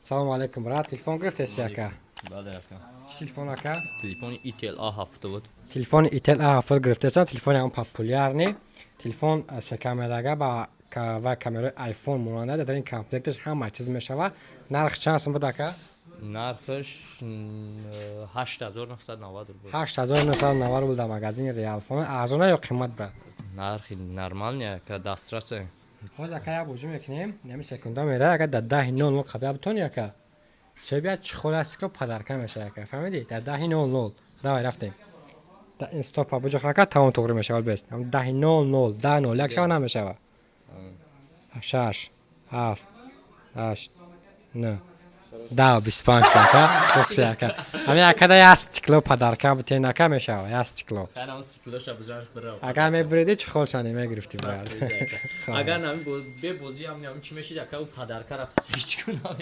Салому алейкум, брат. Телефон гирифтеси, ака? Бале, ака. Чӣ телефон, ака? Телефони Itel A70. Телефони Itel A70 гирифтесан. Телефони ҳам популярный телефон, се камерага ба ва камераи iPhone монанда. Дар ин комплекташ ҳама чиз мешава. Нарх чанд сум буд, ака? Нархаш 8990 рубл. 8990 рубл дар магазини Реалфон. Арзона ё қимат, брат? Нархи нормальный, ака, дастрасе. Ҳозир, ака, як бозӣ мекунем. Нами секунда мера. Агар дар 10:00 қабла бутони, ака, соҳиби як чехол стекло подарка мешава, ака, фаҳмидӣ? Дар 10:00. Давай, рафтем. Ин стопа буҷоқ, ака, тамом, туғри мешавад. Бес 10:00, 10:01 шава, намешава. Шаш, ҳафт, ҳашт, нӯ, 10:25, ака, сохти, ака. Ҳамин акада як стекло подарка бутен, ака, мешава як стекло. Агар мебуридӣ, чехол шани мегирифтӣ, брат. Агар нами бе бозӣ ҳам чӣ мешид, ака, ӯ подарка рафти, чӣ кунам?